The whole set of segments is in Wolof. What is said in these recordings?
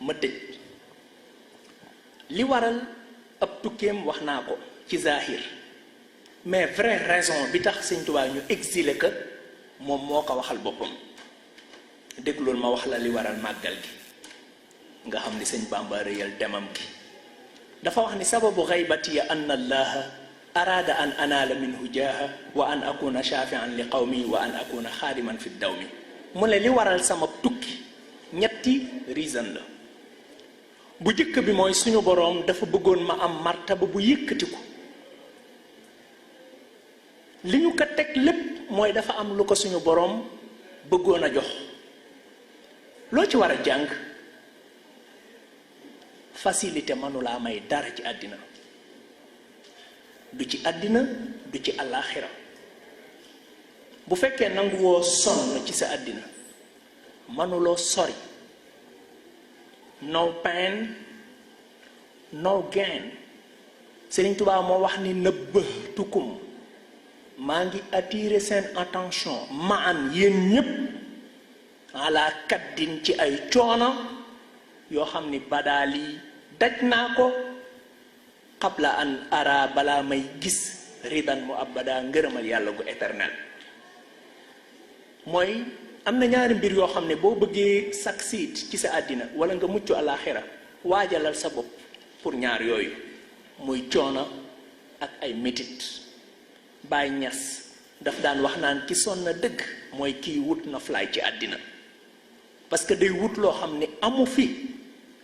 ma tëj li waral ab tukkeem wax naa ko ci zahir mais vraie raison bi tax sëñ Tuubaa ñu exilé que moom moo ko waxal boppam déglool ma wax la li waral màggal gi nga xam ni sëñ Bamba réyal demam gi dafa wax ni sababu xaybati anna allaha araada an anaala minhu jaaha wa an akuna shafian li qawmi wa an akuna xaadiman fi dawmi mu ne li waral sama tukki ñetti reason la bu jëkk bi mooy suñu boroom dafa bëggoon ma am martaba bu yëkkatiku li ñu ko teg lépp mooy dafa am lu ko suñu boroom bëggoon a jox loo ci war a jàng facilité mënulaa may dara ci àddina du ci àddina du ci àllaaxira bu fekkee nanguwoo sonn ci sa àddina mënuloo sori no pain no gain Sëriñ Tuubaa moo wax ni nëbbatukum maa ngi attirer seen attention ma am yéen ñépp ala kaddin ci ay coono yoo xam ni badaali daj naa ko qabla an ara balaa may gis ridan mu abada ngërëmal yàlla gu éternel mooy am na ñaari mbir yoo xam ne boo bëggee succeed ci sa àddina wala nga mucc alaxira waajalal sa bopp pour ñaar yooyu muy coono ak ay métit Baay Ñas daf daan wax naan ki sonn na dëgg mooy kii wut na fly ci àddina parce que day wut loo xam ne amu fi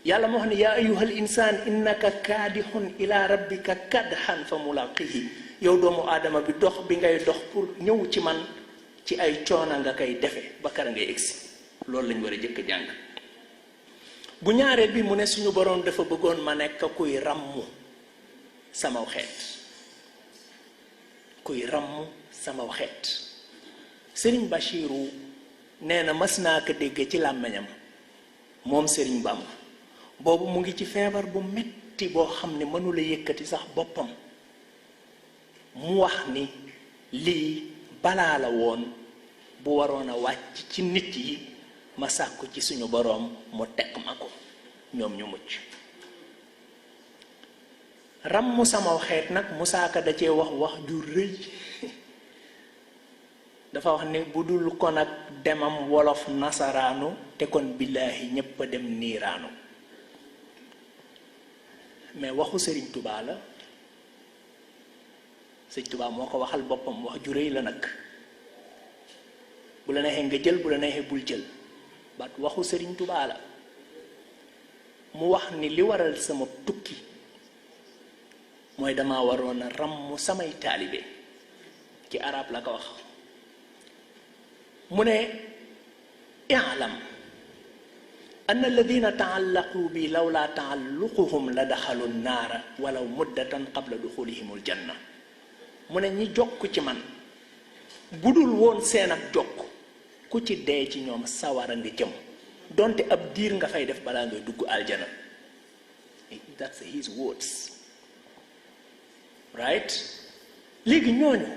yàlla moo wax ne yaa ayyuhal insaan innaka kaadixun ila rabbika kadhan fa mulaqihi yow doomu aadama bi dox bi ngay dox pour ñëw ci man ci ay coono nga koy defe ba kar ngay egsi loolu lañ war a jëkk jàng bu ñaareel bi mu ne suñu boroom dafa bëggoon ma nekk kuy ràmmu sama xeet kuy ràmm sama xeet Sëriñ Bachiru nee na mas naa ko dégg ci làmmiñam moom Sëriñ Bamba boobu mu ngi ci feebar bu metti boo xam ne mënula yëkkati sax boppam mu wax ni lii balaa la woon bu waroon a wàcc ci nit yi ma sàkku ci suñu boroom mu teg ma ko ñoom ñu mucc ràmm sama xeet nag Musaa Ka da cee wax ju rëy dafa wax ni bu dul kon ak demam wolof nasaraanu te kon billaahi ñépp a dem niiraanu mais waxu Sëriñ Tubaa la Sëriñ Tubaa moo ko waxal boppam wax ju rëy la nag bu la neexee nga jël bu la neexee bul jël bat waxu Sëriñ Tubaa la mu wax ni li waral sama tukki mooy dama waroon a ràmm samay taalibe ci arab la ko wax mu ne i'lam anna alladina taallaqu bi lawla taalluquhum la daxalu naara walaw muddatan qabla duxulihimul janna mu ne ñi jokk ci man budul woon seen ak jokk ku ci dee ci ñoom sawara nga jëm donte ab diir nga fay def balaa ngay dugg aljana. That's his words, right? léegi ñooñu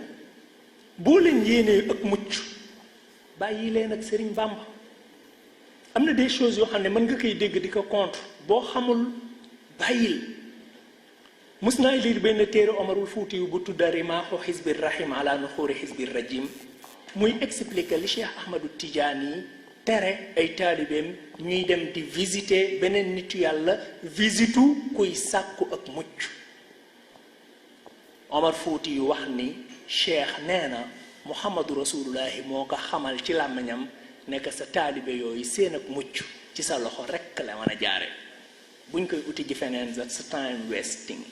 boo leen yéenee ak mucc bàyyi leen ak Sëriñ Bàmba. am na des choses yoo xam ne mën nga koy dégg di ko contre boo xamul bàyyil. mus naa lire benn téere Omarul Fuuti yu bu tudda Rimaaxu Xisbi Rahim ala nuxuuri Xisbi Rajim muy expliquer li Cheikh Ahmadou Tidiane tere ay taalibeem ñuy dem di visiter beneen nitu yàlla visitu kuy sàkku ak mucc. Omar Fuuti yu wax ni Cheikh nee na Muhammadu Rasulullahi moo ko xamal ci làmmiñam nekk sa taalibe yooyu seen ak mucc ci sa loxo rekk la mën a jaare buñ koy uti ji feneen that's time wasting.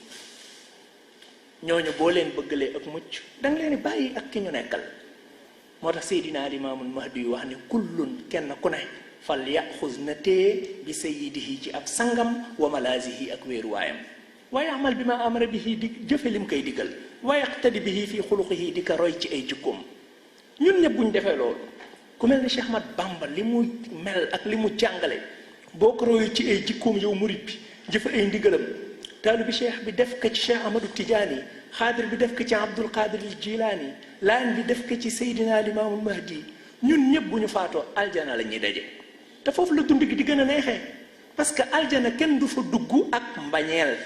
ñooñu boo leen bëggalee ak mucc danga leen bàyyi ak ki ñu nekkal. moo tax Seydina Limaamul Mahdi yu wax ni kullun kenn ku ne fal yaxuz na téye bi sayyidihi ci ab sangam wa malaasihi ak wéeruwaayam waaye amal bi ma amara bihi di jëfe lim koy digal waaye yaqtadi bihi fii xuluqihi di ko roy ci ay jikkoom. ñun ñëpp buñ defee loolu ku mel ni Cheikh Ahmad Bamba li mu mel ak li mu jàngale boo ko royu ci ay jikkoom yow murit bi jëfe ay ndigalam taalu bi cheikh bi def ko ci Cheikh Ahmadou Tidiane xaadir bi def ko ci Abdul Qadir al Jilaani laan bi def ko ci Seydina Limaamul Mahdi ñun ñëpp bu ñu faatoo aljana la ñuy daje te foofu la dund gi di gën a neexee parce que aljana kenn du fa dugg ak mbañeel.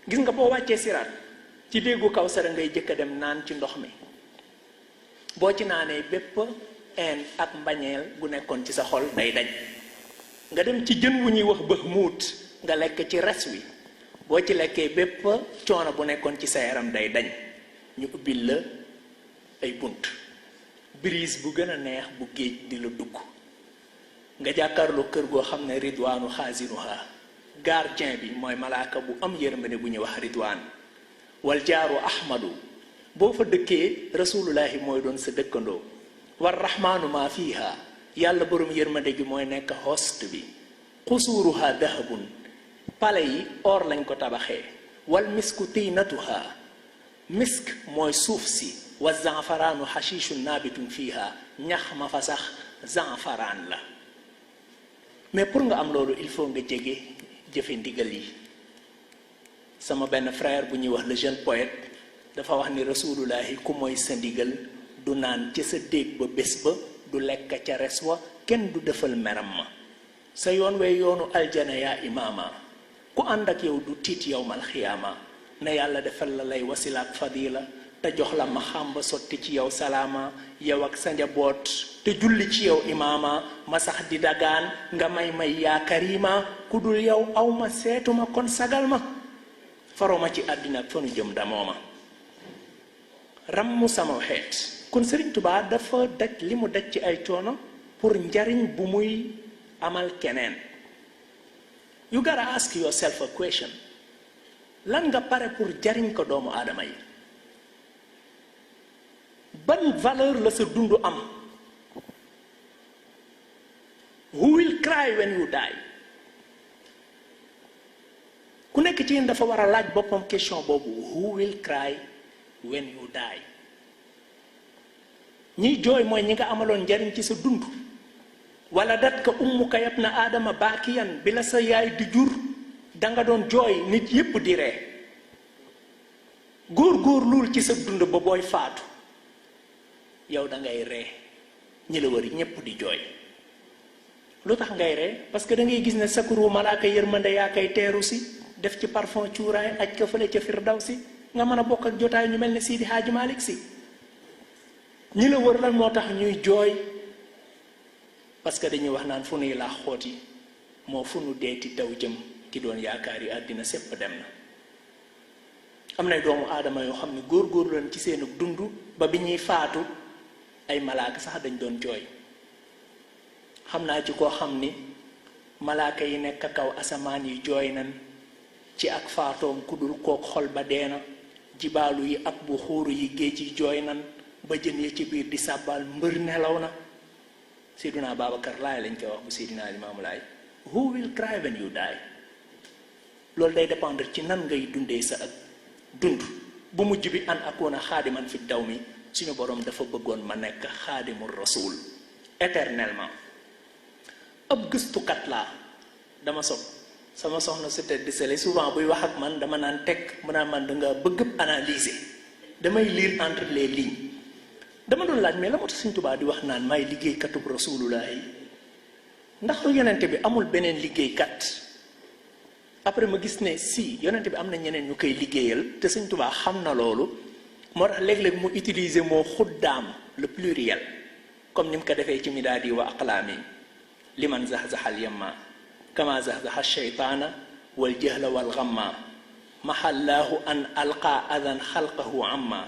gis nga boo wàccee siraat ci déggu Kawsara ngay jëkk a dem naan ci ndox mi, boo ci naanee bépp een ak mbañeel gu nekkoon ci sa xol day dañ. nga dem ci jën wu ñuy wax bëx muut nga lekk ci res wi, boo ci lekkee bépp coono bu nekkoon ci sa yaram day dañ. ñu ubbil la ay bunt, brise bu gën a neex bu géej di la dugg, nga jàkkaarloo kër goo xam ne ridwaanu xaasinuha, gardien bi mooy malaaka bu am yërmande bu ñuy wax ridwaan. wal jaaru ahmadu, boo fa dëkkee rasulullahi mooy doon sa dëkkandoo. war rahmaanu maa fiiha, yàlla borom yërmande gi mooy nekk host bi. xusuuruha dahabun, pale yi or lañ ko tabaxee. wal misku tiinatuha, misk mooy suuf si. wa zanfaraanu xashiishun naabitun fiiha, ñax ma fa sax zanfaraan la. mais pour nga am loolu il faut nga jege jëfe ndigal yi. sama benn frère bu ñuy wax le jeune poète dafa wax ni rasulullahi ku mooy sa ndigal du naan ca sa déeg ba bés ba, du lekk ca res wa, kenn du defal meram ma. sa yoon wey yoonu aljana yaa imaama, ku ànd ak yow du tiit yowmal xiyaama. na yàlla defal la lay wasilaak fadila, te jox la ma xamba sotti ci yow salaama. yow ak sa njaboot te julli ci yow imaama, ma sax di dagaan nga may yaa karima. ku dul yow aw ma seetuma kon sagal ma, faroma ci àddina ak fanu jëm damoo ma. rammu sama xeet. kon Sëriñ Tuubaa dafa daj li mu daj ci ay coono pour njariñ bu muy amal keneen. you gotta ask yourself a question. lan nga pare pour jariñ ko doomu aadama yi? ban valeur la sa dund am? who will cry when you die? ku nekk ci yéen dafa war a laaj boppam question boobu. who will cry when you die? ñiy jooy mooy ñi nga amaloon njariñ ci sa dund. wala dat ka ummuka yabna aadama baakiyan, bi la sa yaay di jur danga doon jooy nit yépp di ree. góor luul ci sa dund ba booy faatu yow dangay ree, ñi la wëri ñépp di jooy. lu tax ngay ree? parce que da ngay gis ne sakuru malaaka yërmande yaa koy teeru si, def ci parfum cuuraay aj ko fële ca firdawsi, nga mën a bokk ak jotaay ñu mel ne Sidi Haaji Malik Si. ñi la wër lan moo tax ñuy jooy? parce que dañuy wax naan fu nuy laax xooti moo fu nu deeti daw jëm, ki doon yaakaar yi àddina sépp dem na. am nay doomu aadama yoo xam ne góor leen ci seenu dund ba bi ñuy faatu ay malaaka sax dañ doon jooy. xam naa ci koo xam ni malaaka yi nekk kaw asamaan yi jooy nan ci ak faatoom, ku dul kook xol ba deena. jibaalu yi ak bu xuuru yi géej yi jooy nan ba jën yi ci biir di sàbbaal mbër nelaw na. Seydina Babacar Laay lañ koy wax bu Seydina Limaamu Laay. who will cry when you die? loolu day dépendre ci nan ngay dundee sa ak dund. bu mujj bi an akoona xaadiman fi daw mi, suñu borom dafa bëggoon ma nekk xaadimul rasul éternellement. ab gëstukat laa, dama sob sama soxna su tedd sele souvent buy wax ak man dama naan teg mu naan man danga bëgg analyser, damay lire entre les lignes. dama doon laaj mais la moo tax Sëriñ Tuubaa di wax naan may liggéeykatub rasulullahi, ndax yonente bi amul beneen liggéeykat? après ma gis ne si yonente bi am na ñeneen ñu koy liggéeyal te Sëriñ Tuubaa xam na loolu, moo tax léeg-léeg mu utiliser moo xuddaam le pluriel, comme ni mu ko defee ci midaadi wa aqlaami. liman zahzahal yamma kama zahzaha shaytaana wal jahla wal ghamma mahallaahu an alqa adan xalqahu amma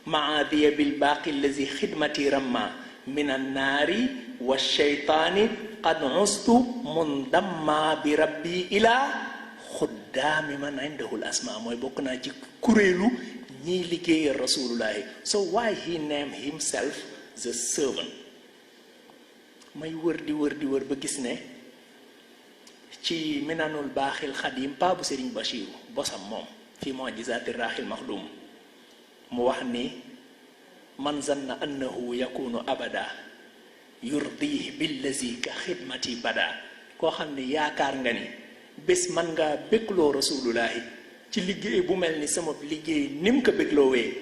maadiya bil baaqi allazi xidmati ramma min annaari wa shaytaani qad ustu mundamma bi rabbi ila xuddaami man indahul asma. mooy bokk naa ci kuréelu ñiy liggéeyal rasulullahi. so why he named himself the servant? may wër di wër ba gis ne ci minanul baaxil xadim pa bu Serigne Bachiru bosam moom fii mu'jizatir raaxil maxdum mu wax ni man zanna annahu yakunu abada yurdihi billazi ka xidmati bada. koo xam ne yaakaar nga ni bés man nga bégloo rasulullahi ci liggéey bu mel ni sama liggéey nim ko bégloowee,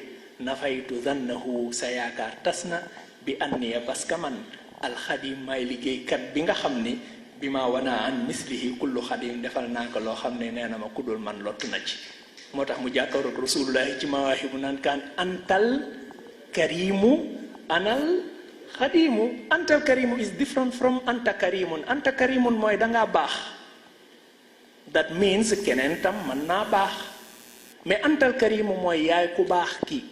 nafaytu zannahu, sa yaakaar tas na bi anniya parce que man alxadim may liggéeykat bi nga xam ni bima wana an mislihi kullu khadim defal naa ko loo xam ne nee na ma ku dul man lottu na ci moo tax mu jàkkaaroog rasulullahi ci mawaahibu naan kaan antal karimu anal khadimu. Antal karimu is different from anta karimun. Anta karimun mooy dangaa baax, that means keneen tam mën naa baax, mais antal karimu mooy yaay ku baax ki.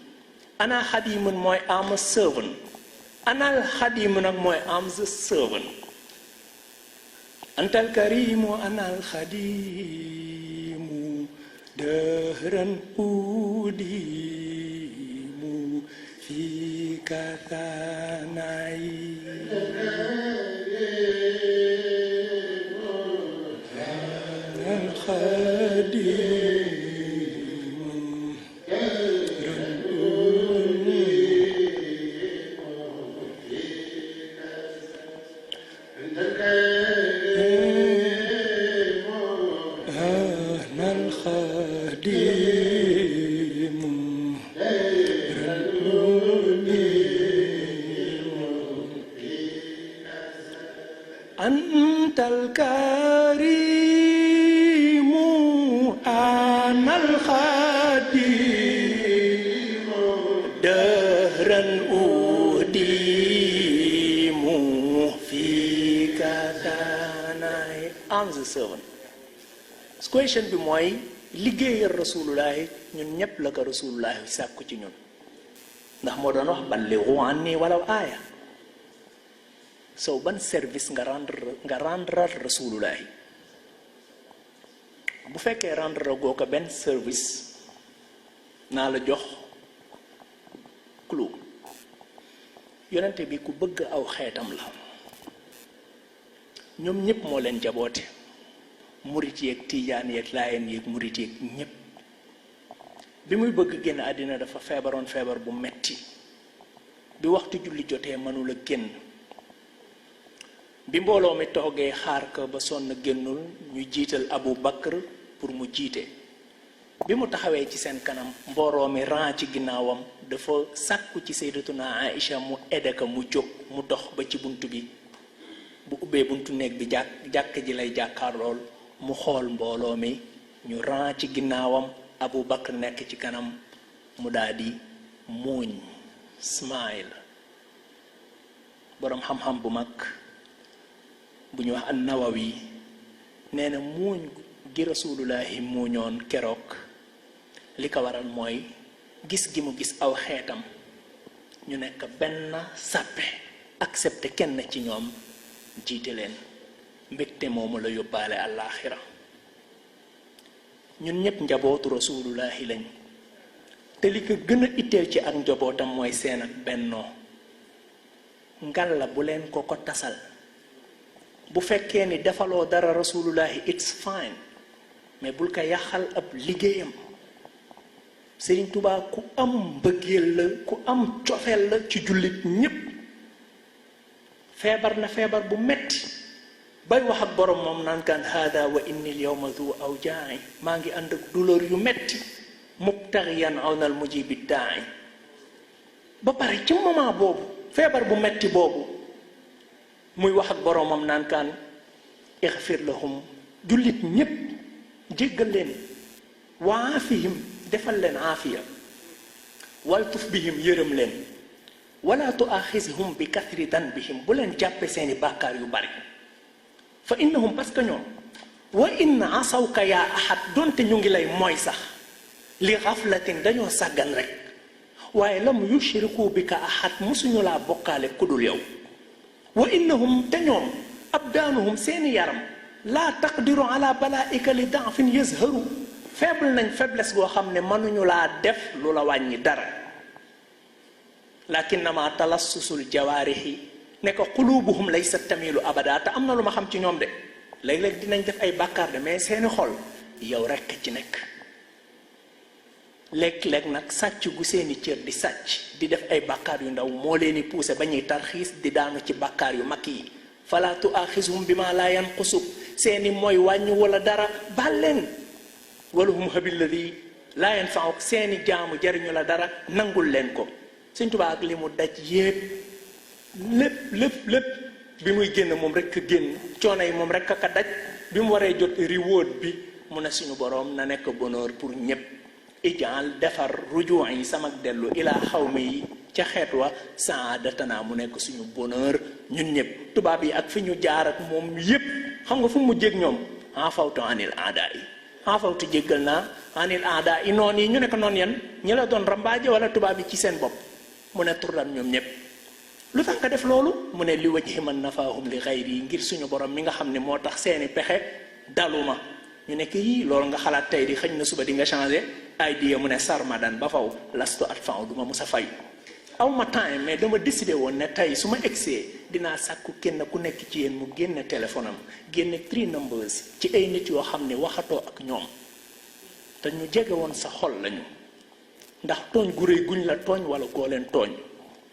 Ana khadimun mooy am a servant, anal khadimu nag mooy am the servant. Antal karimu anal khadimu dahran udimu fika thanai. Anal khadimu dahran antal karimu anal khadimu dahran udimu fika thanai. I'm the servant. Question bi mooy liggéeyal rasulullahi ñun ñëpp la ko rasulullahi sàkku ci ñun, ndax moo doon wax ballighu anni walaw aaya. So ban service nga rendre rasulullahi. Bu fekkee rendre goo ko benn service, naa la jox clou. Yonente bi ku bëgg aw xeetam la, ñoom ñëpp moo leen jaboote, murit yeeg tijaan yeeg laayeen yeeg murit yeeg ñëpp. Bi muy bëgg génn àddina dafa feebaroon feebar bu metti, bi waxtu julli jotee mënula génn. Bi mbooloo mi toogee xaar ko ba sonn génnul, ñu jiital Abu Bakr pour mu jiite. Bi mu taxawee ci seen kanam, mbooloo mi ran ci ginnaawam, dafa sàkku ci sayyidatuna Aïcha mu aide ko mu jóg, mu dox ba ci buntu bi. Bu ubbee buntu néeg bi jàkk ji lay jàkkaar lool, mu xool mbooloo mi ñu ran ci ginnaawam, Abu Bakr nekk ci kanam, mu daldi muuñ, smile. Boroom xam-xam bu mag bu ñu wax an-Nawawi nee na muuñ gi rasulullahi muuñoon keroog li ko waral mooy gis gi mu gis aw xeetam ñu nekk benn sàppe, accepté kenn ci ñoom jiite leen. mbégte moomu la yóbbaale àllaaxira. ñun ñëpp njabootu rasulullahi lañ, te li ko gën a itteel ci ak njabootam mooy seen ak bennoo. ngal la bu leen ko tasal. bu fekkee ni defaloo dara rasulullahi it's fine, mais bul ko yàqal ab liggéeyam. Sëriñ Tuubaa ku am mbëggeel la, ku am cofeel la ci jullit ñépp. feebar na feebar bu metti bay wax ak borom moom naan kaan hada wa inni al-yawma dhu awjaa'i, maa ngi ànd ak douleur yu metti, mubtaghiyan awnal mujibi daa'i. ba pare ci moment boobu feebar bu metti boobu muy wax ak boromam naan kaan ixfir lahum, jullit ñépp jéggal leen, wa aafihim, defal leen aafiya, waltuf bihim, yërëm leen, wala tuaxizhum bi kathri danbihim, bu leen jàppe seeni bàkkaar yu bari. fa innahum, parce que ñoom wa in asawka yaa ahad, donte ñu ngi lay mooy sax, li xaflatin dañoo sàggan rek, waaye lam yushriku bika ahad, musuñu laa bokkaale kudul yow. wa innahum, te ñoom abdaanuhum, seeni yaram, laa taqdiru ala balaika li daafin yazharu, faible nañ faiblesse boo xam ne mënuñu laa def lu la wàññi dara. lakinnama talassusul jawaarihi, ne ko qulubuhum laysa tamilu abada. te am na lu ma xam ci ñoom de, léeg-léeg dinañ def ay bàkkaar de, mais seeni xol yow rekk ci nekk. léeg-léeg nag sàcc gu seeni cër di sàcc, di def ay bàkkaar yu ndaw moo leen di poussé ba ñuy tarxiis di daanu ci bàkkaar yu mag yi. fala tuaxizhum bima la yanqusu, seeni mooy wàññi wala dara, baal leen. walahum habilladi la yanfa'u, seeni jaamu jariñu la dara, nangul leen ko. Sëñ Tuubaa ak li mu daj yépp lépp bi muy génn moom rek a génn coono yi moom rek a ka daj bi mu waree jot reward bi mu ne suñu boroom na nekk bonheur pour ñëpp ijaal defar rujuwan yi sama dellu ilaa xawmi yi ca xeet wa saadatana mu nekk suñu bonheur ñun ñëpp tubaab yi ak fi ñu jaar ak moom yépp xam nga fu mu jég ñoom afawtu anil aada yi afawtu jéggal naa anil aada yi noon yi ñu nekk noon yan ñi la doon rambaaje wala tubaab yi ci seen bopp mu ne turdan ñoom ñëpp lu tax nga def loolu mu ne li wajhi man nafaahum li xayri yi ngir suñu borom mi nga xam ne moo tax seeni pexe daluma ñu nekk yii loolu nga xalaat tey di xëñ na suba di nga changé idea mu ne sarmadan ba faw lastu at faw duma musa fay aw ma time mais dama décidé woon ne tey su ma egsee dinaa sàkku kenn ku nekk ci yéen mu génne téléphone am génne 3 numbers ci ay nit yoo xam ne waxatoo ak ñoom te ñu jege woon sa xol lañu ndax tooñ gu rëy guñ la tooñ wala koo leen tooñ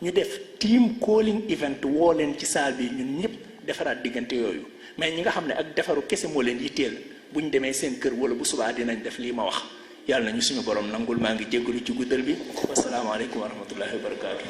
ñu def team calling event woo leen ci saal bi ñun ñëpp defaraat diggante yooyu mais ñi nga xam ne ak defaru kese moo leen yitteel bu ñu demee seen kër wala bu subaa dinañ def lii ma wax yàlla na ñu suñu borom nangul maa ngi jéggalu ci guddal bi wasalaamaaleykum wa rahmatullahi wa barakaatu.